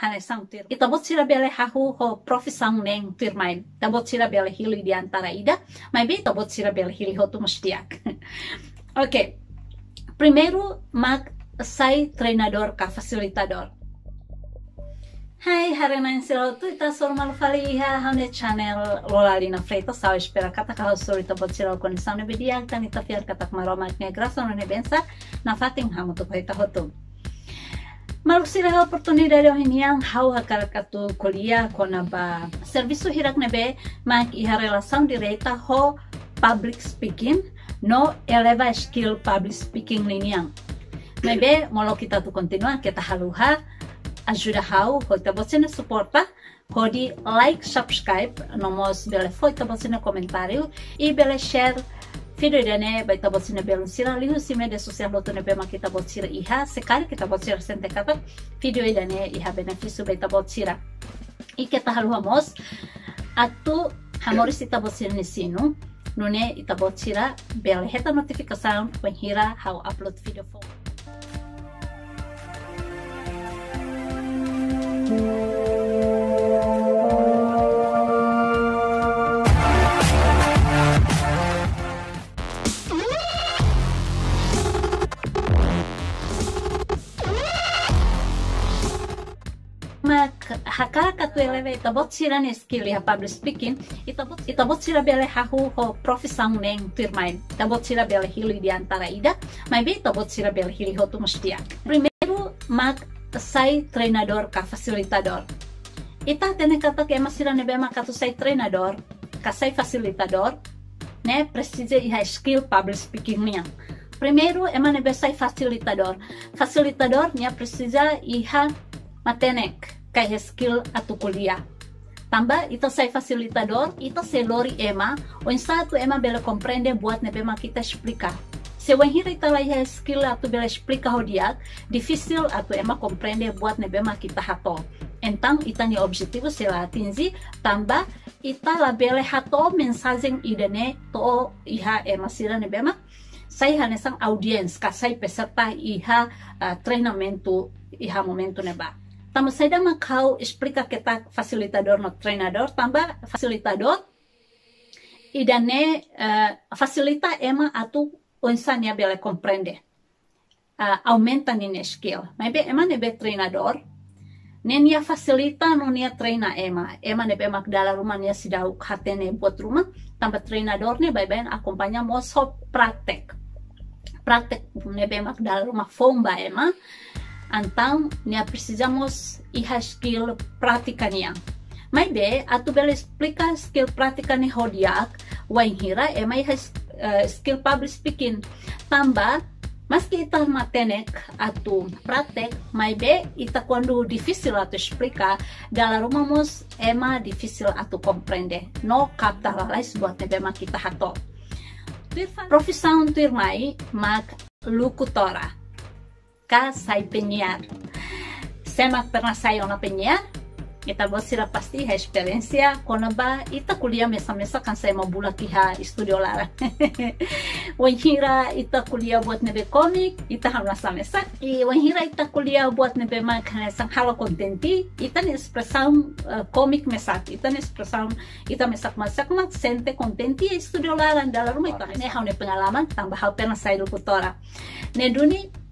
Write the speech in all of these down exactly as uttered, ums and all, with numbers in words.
hanesan tuir. Ita-boot sira bele hahú ho profisaun neen tuirmai. Ita-boot sira bele hili di antara ida, maibé ita-boot sira bele hili hotu mós di'ak. Oke. Primeiru mak sai treinadór ka fasilitadór. Hai, haree-na'in sira hotu, ita hasoru malu fali iha ha'u-nia channel Lolalina Freitas. Ha'u espera katak ha'u hasoru ita-boot sira ho kondisaun ne'ebé di'ak, no ita fiar katak Maromak nia grasa no nia bensa nafatin hamutuk ho ita hotu. Maluk sira, iha oportunidade ohin nian ha'u hakarak atu ko'alia kona-ba servisu hirak ne'ebé mak iha relasaun direta ho public speaking no eleva skill public speaking ninian. Maibé molok ita atu kontinua, keta haluha ajuda ha'u ho ita-boot sira-nia suporta hodi like, subscribe, no mós bele fó ita-boot sira-nia komentáriu, i bele share vídeo ida-ne'e ba ita-boot sira-nia belun sira liuhusi média sosiál hotu ne'ebé mak ita-boot sira iha, se karik ita-boot sira sente katak vídeo ida-ne'e iha benefísiu ba ita-boot sira. I keta haluha mós atu hamoris ita-boot sira-nia sinu, nune'e ita-boot sira bele hetan notifikasaun wainhira ha'u upload vídeo foun. Mak hakarak atu eleva ita-boot sira-nia skill iha public speaking, ita-boot, ita-boot sira bele hahú ho profisaun neen tuirmai. Ita-boot sira bele hili di antara ida, maibé ita-boot sira bele hili hotu mós di'ak. Primeiru mak sai treinadór ka fasilitadór. Ita hatene katak ema sira ne'ebé mak atu sai treinadór ka sai fasilitadór ne'e presiza iha skill public speaking nian. Primeiru, ema ne'ebé sai fasilitadór. Fasilitadór nia presiza iha matenek ka iha skill atu ko'alia. Tanba ita sai fasilitadór, ita sei lori ema, oinsá atu ema bele komprende buat ne'ebé mak ita esplika. Se wainhira ita la iha skill atu bele esplika ho di'ak, difisil atu ema komprende buat ne'ebé mak ita hato'o. Entaun, ita-nia objetivu sei la atinje, tanba ita labele hato'o mensajen ida-ne'e to'o iha ema sira ne'ebé mak sai hanesan audiens ka sai peserta iha, ah, treinamentu iha momentu ne'ebá. Tanba saida mak ha'u esplika katak fasilitadór no treinadór, tanba fasilitadór ida-ne'e, eh, fasilita ema atu oinsá nia bele komprende, ah, aumenta ninia skill. Maibé ema ne'ebé treinadór, ne'e nia fasilita no nia treina ema. Ema ne'ebé mak dala ruma nia seidauk hatene buat ruma, tanba treinadór ne'e baibain akompaña mós ho praktek. Praktek ne'ebé mak dala ruma foun ba ema, entaun nia presiza mós iha skill prátika nian. Maibé, atu bele esplika skill prátika ne'e ho di'ak, wainhira ema iha s-, eh, skill public speaking. Tanba, maski ita matenek atu praktek, maibé ita kuandu difisil atu esplika, dala ruma mós ema difisil atu komprende no kapta lalais buat ne'ebé mak ita hato'o. Tuir fa-, profisaun tuirmai mak lokutora ka sai penyiar. Sé mak pernah sai ona penyiar? Ita-boot sira pasti iha esperiénsia kona-ba ita ko'alia mesak-mesak hanesan ema bulak iha estúdiu laran. Wainhira ita ko'alia buat ne'ebé kómiku, ita hamnasa mesak. I wainhira ita ko'alia buat ne'ebé mak hanesan halo kontente, ita-nia espresaun, eh, kómiku mesak, ita-nia espresaun, ita mesak-mesak mak sente kontente iha estúdiu laran, dala ruma ita. Ne'e ha'u-nia pengalaman, tanba ha'u pernah sai lokutora. Ne'e duni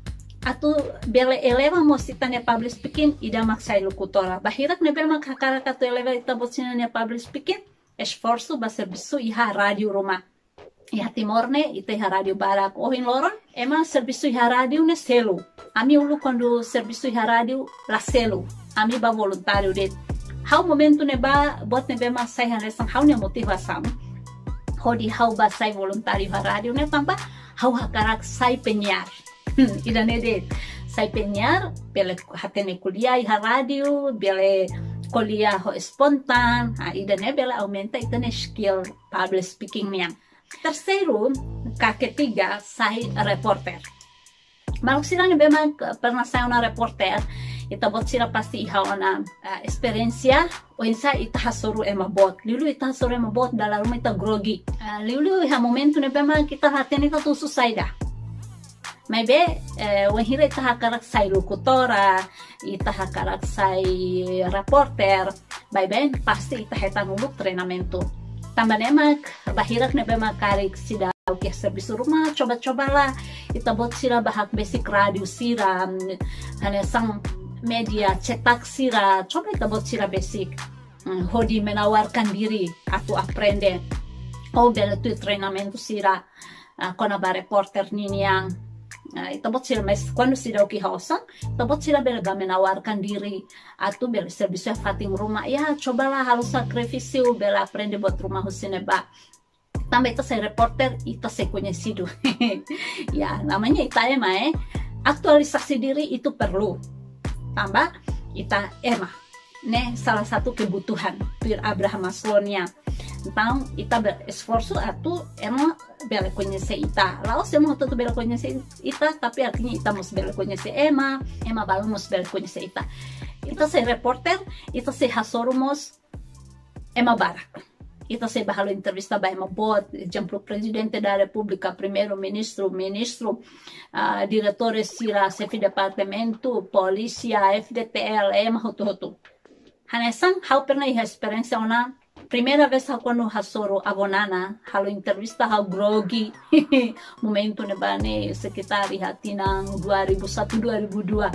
atu bele eleva mós ita-nia public speaking, ida mak sai lokutora. Ba hirak ne'ebé mak hakarak atu eleva ita-boot sira-nia public speaking, esforsu ba servisu iha rádiu ruma. Iha Timor ne'e, ita iha rádiu barak. Ohin loron, ema servisu iha rádiu ne'e selu. Ami uluk kuandu servisu iha rádiu la selu. Ami ba voluntáriu de'it. Ha'u momentu ne'ebá, buat ne'ebé mak sai hanesan ha'u-nia motivasaun hodi ha'u ba sai voluntáriu iha rádiu ne'e tanba ha'u hakarak sai penyiar. Hmm, ida-ne'e de'it. Sai penyiar, bele hatene ko'alia iha rádiu, bele ko'alia ho espontáneu. Ah, ida-ne'e bele aumenta ita-nia skill public speaking nian. Terseiru, ka ketiga, sai repórter. Maluk sira ne'ebé mak pernah sai ona repórter, ita-boot sira pasti iha ona, ah, esperiénsia oinsá ita hasoru ema boot. Liuliu ita hasoru ema boot, dala ruma ita grogi. Ah, liuliu iha momentu ne'ebé mak ita la hatene ita atu husu saida. Maibé, eh, wainhira ita hakarak sai lokutora, ita hakarak sai reporter, baibain pasti ita hetan uluk treinamentu. Tanba ne'e mak, ba hirak ne'ebé mak karik seidauk iha servisu ruma, coba-cobalah, ita-boot sira ba hakbesik rádiu sira, mm, hanesan média cetak sira, coba ita-boot sira besik. Hmm, hodi menawarkan diri atu aprende. Ou bele tuir treinamentu sira, ah, kona-ba reporter ninian. Ah, ita-boot sira, mas kuandu seidauk iha osan, ita-boot sira bele ba menawarkan diri atu bele servisu iha fatin ruma. Ya, cobalah halo sakrifísiu, bele aprende buat ruma husi ne'ebá. Tanba ita sai reporter, ita sai koñesidu. Ya, namanya ita ema, eh. Atualisasi diri itu perlu. Tanba ita ema. Ne'e salah satu kebutuhan tuir Abraham Maslow nian. Entaun, ita bele esforsu atu ema bele koñese ita. La'ós ema hotu-hotu bele koñese ita, tapi artinya ita mós bele koñese ema, ema balu mós bele koñese ita. Ita sai reporter, ita sai hasoru mós ema barak. Ita sei ba halo entrevista ba ema boot, ezemplu, Prezidente da Repúblika, Primeiru-Ministru, Ministru, ah, diretores sira, xefe departamentu, polísia, F D T L, ema hotu-hotu. Hanesan, ha'u pernah iha esperiénsia ona, primeira vez ha'u kuandu hasoru avó Nana, halo entrevista ha'u grogi. Momentu ne'ebá ne'e sekitar iha tinan dua ribu satu, dua ribu dua.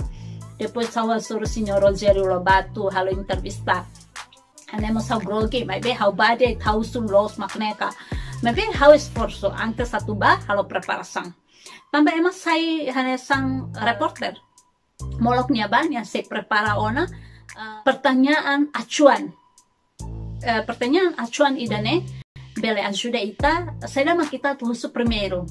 Depois ha'u hasoru Señór Rogério Lobato, halo entrevista. Ne'e mós ha'u grogi, maibé ha'u bá de'it, ha'u husu loos mak ne'e ka. Maibé ha'u esforsu antes atu bá halo preparasaun. Tanba ema sai hanesan reporter. Molok nia bá, nia sei prepara ona, ah, pertanyaan acuan. Eh, pertanyaan acuan ida-ne'e bele ajuda ita, saida mak ita atu husu primeiru.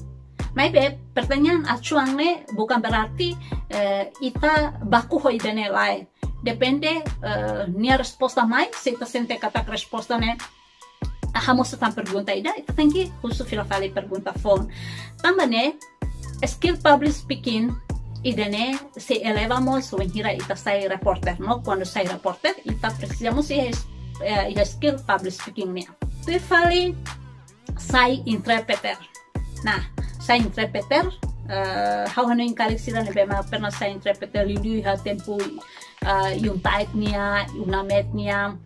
Maibé, pertanyaan acuan ne'e bukan berarti, eh, ita baku ho ida-ne'e lae. Depende, eh, nia resposta mai, se ita sente katak resposta ne'e hamosu tan pergunta ida, ita tenke husu fila fali pergunta foun. Tanba ne'e, skill public speaking ida-ne'e sei eleva mós wainhira ita sai reporter, no? Kuandu sai reporter, ita presiza mós iha, eh, iha skill public speaking nian. Tuir fali sai intérprete. Nah, sai intérprete, eh, ha'u hanoin karik sira ne'ebé mak pernah sai intérprete liuliu iha tempu, eh, UNTAD nian, UNAMED nian,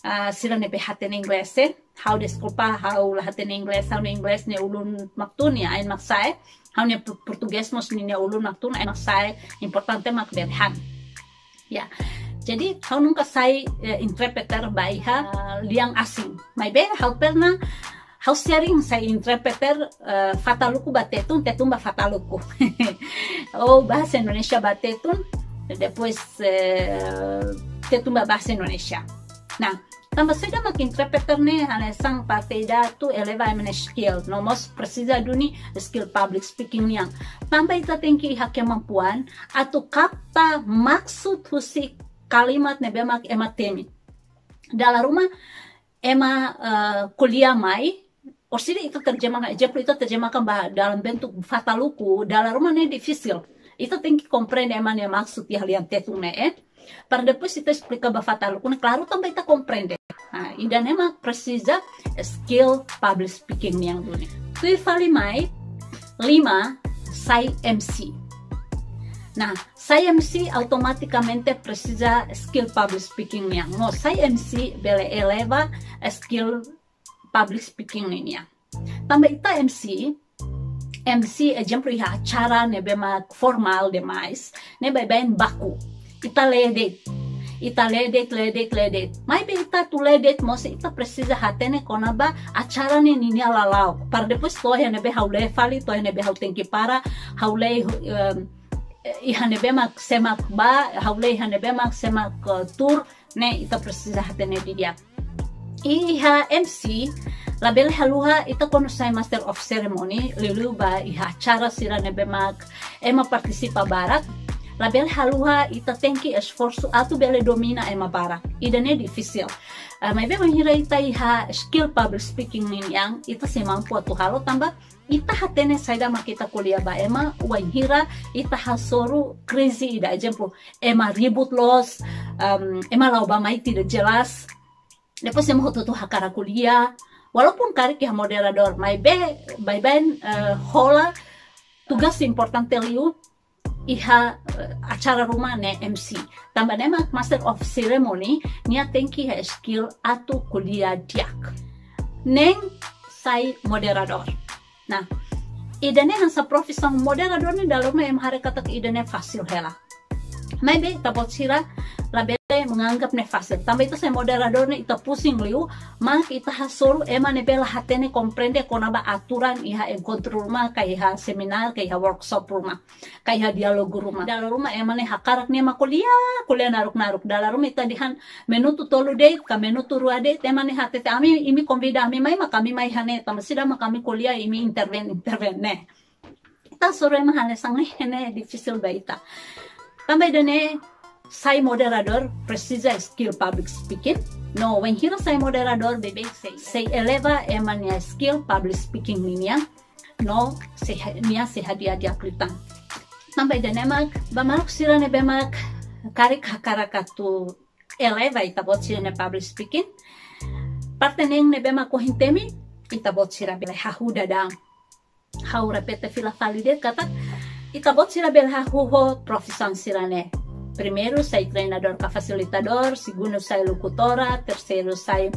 ah, sira ne'ebé hatene inglés, eh. Ha'u deskulpa, ha'u la hatene inglés, ha'u-nia inglés nia ulun mak tun, nia ain mak sa'e. Ha'u-nia pu-, portugés mós nia ulun mak tun, ain mak sa'e. Importante mak bele han. Ya. Jadi, ha'u nunka sai, eh, intérprete ba iha, ah, lian asing. Maibé, ha'u pernah, ha'u sering sai intérprete, eh, Fataluku ba Tetun, Tetun ba Fataluku. Ou bahasa Indonesia ba Tetun, depois, eh, Tetun ba bahasa Indonesia. Nah, tanba saida mak intérprete ne'e hanesan parte ida atu eleva ema nia skill, no mós presiza duni skill public speaking nian. Tanba ita tenke iha kemampuan atu kapta maksud husi kalimat ne'ebé mak ema temi. Dala ruma ema, eh, ko'alia mai, orsida ita terjemahkan, ezemplu ita terjemahkan ba dalam bentuk Fataluku, dala ruma ne'e difisil. Ita tenke komprende ema nia maksud iha lian Tetun ne'e, eh. Para depois ita esplika ba Fataluku ne'e klaru tanba ita komprende. Nah, ida-ne'e mak presiza skill public speaking nian duni. Tuir fali mai, lima, sai M C. Nah, sai M C automatikamente presiza skill public speaking nian. No sai M C bele eleva skill public speaking ninian. Tanba ita M C, M C ezemplu iha acara ne'ebé mak formál demais, ne'e baibain baku. Ita lee de'it. Ita lee de'it, lee de'it, lee de'it. Maibé ita atu lee de'it mós ita presiza hatene kona-ba acara ne'e ninia lala'ok. Para depois to'o iha ne'ebé ha'u lee fali, to'o iha ne'ebé ha'u tenke para, ha'u lee, em, iha ne'ebé mak sé mak bá, ha'u lee iha ne'ebé mak sé mak, eh, tuur, ne'e ita presiza hatene didi'ak. Iha M C, labele haluha ita kuandu sai Master of Ceremony, liuliu ba iha acara sira ne'ebé mak ema partisipa barak, labele haluha ita tenke esforsu atu bele domina ema barak. Ida-ne'e difisil. Ah, maibé wainhira ita iha skill public speaking ninian, ita sei mampu atu halo tanba ita hatene saida mak ita ko'alia ba ema, wainhira ita hasoru krize ida, ezemplu, ema ribut loos, em, ema la'o bá-mai tidak jelas, depois ema hotu-hotu hakarak ko'alia, walaupun karik iha moderadór, maibé, baibain, eh, hola, tugas importante liu iha, eh, acara ruma ne'e M C. Tanba ne'e mak Master of Ceremony, nia tenke iha skill atu ko'alia di'ak. Neen sai moderadór. Nah, ida-ne'e hanesan profisaun moderadór ne'e dala ruma ema haree katak ida-ne'e fasil hela. Maibé ita-boot sira labele menganggap ne'e fasil. Tanba ita sai moderadór ne'e ita pusing liu, mak ita hasoru ema ne'ebé la hatene komprende kona-ba aturan iha enkontru ruma, ka iha seminár, ka iha workshop ruma, ka iha diálogu ruma. Dala ruma ema ne'e hakarak nia mak ko'alia, ko'alia naruk-naruk. Dala ruma ita dehan minutu tolu de'it, ka minutu rua de'it, ema ne'e hatete, ami, imi konvida ami mai, mak ami mai iha ne'e, tanba seidauk mak ami ko'alia, imi intervene, intervene ne'e. Ita hasoru ema hanesan ne'e, ne'e difisil ba ita. Tanba ida-ne'e sai moderadór presiza skill public speaking. No, wainhira sai moderadór beibeik sei, sei eleva ema nia skill public speaking ninian. No, sei ha-, nia sei hadi'a di'ak liután. Tanba ida-ne'e mak, ba maluk sira ne'ebé mak karik hakarak atu eleva ita-boot sira-nia public speaking, parte neen ne'ebé mak ohin temi, ita-boot sira bele hahú daudaun. Ha'u repete fila fali de'it katak ita-boot sira bele hahú ho profisaun sira-ne'e. Primeiru sai treinadór ka fasilitadór, segundu sai lokutora, terseiru sai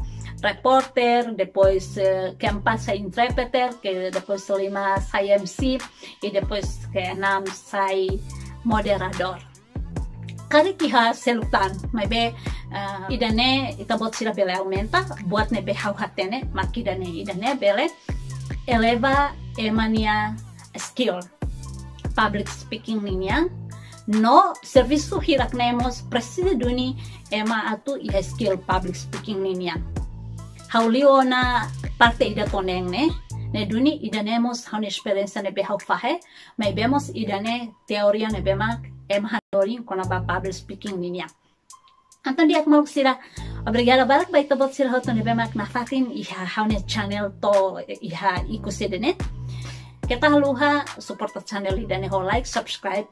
repórter, depois, eh, keempat sai intérprete, ke depois lima sai M C, i depois keenam sai moderadór. Karik iha seluk tan, maibé, eh, ida-ne'e ita-boot sira bele aumenta, buat ne'ebé ha'u hatene mak ida-ne'e, ida-ne'e bele eleva ema nia skill public speaking ninian, no servisu hirak-ne'e mós presiza duni ema atu iha skill public speaking ninian. Ha'u liu ona parte ida to'o neen ne'e, ne'e duni ida-ne'e mós ha'u-nia esperiénsia ne'ebé ha'u fahe, maibé mós ida-ne'e teoria ne'ebé mak ema hanorin kona-ba public speaking ninian. Entaun di'ak maluk sira, obrigada barak ba ita-boot sira hotu ne'ebé mak nafatin iha ha'u-nia channel to'o iha ikus ida-ne'e. Keta haluha suporta channel ida-ne'e ho like, subscribe,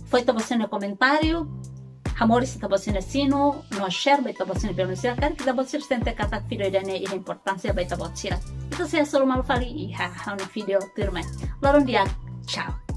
fó ita-boot sira-nia komentáriu, hamoris ita-boot sira-nia sinu, no share ba ita-boot sira-nia belun sira, karik ita-boot sira sente katak vídeo ida-ne'e iha importánsia ba ita-boot sira. Ita sei hasoru malu fali iha ha'u-nia vídeo tuirmai. Loron di'ak, tchau.